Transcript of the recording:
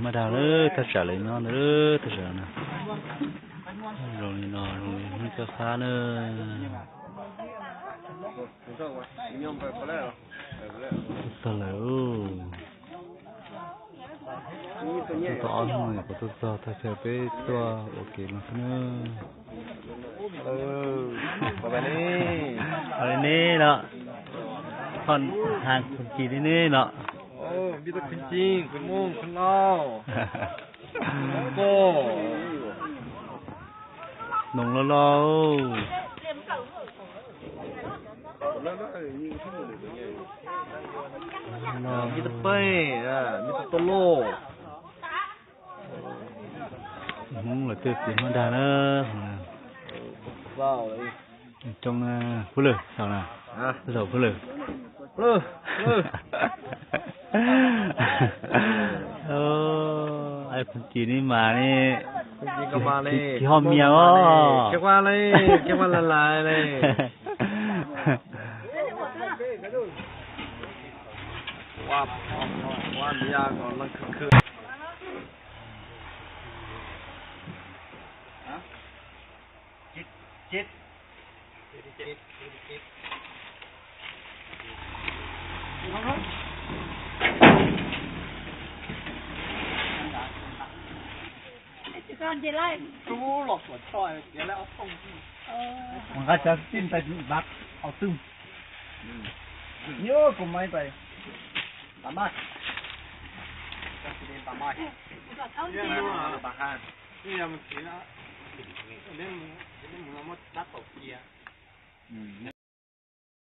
Maj dag lawm, thaj tsam lawv nyob ntawd, thaj tsam no. Zoo li no, zoo li hnub coj fab na. Tuaj txog lawm. Tuaj tau ob hnub no kuv tuaj txog, thaj chaw peb tuaj ua ke no xwb na. Li ne los, thoj has khun ci li ne los. Peb tau khun ci, khun mooj, khun lauj. Noos los los. Me tub pej, me tub tuaj lauj. Hmoob lawv twb txiv hmab dag na. Coob, Phub Lwm saum na. Saum Phub Lwm. Ai, khun ci ni mas ne, tsis ho mias os. Nqa cov tij ntais npav aus tug. Nyob kuv maiv ntais npav maj.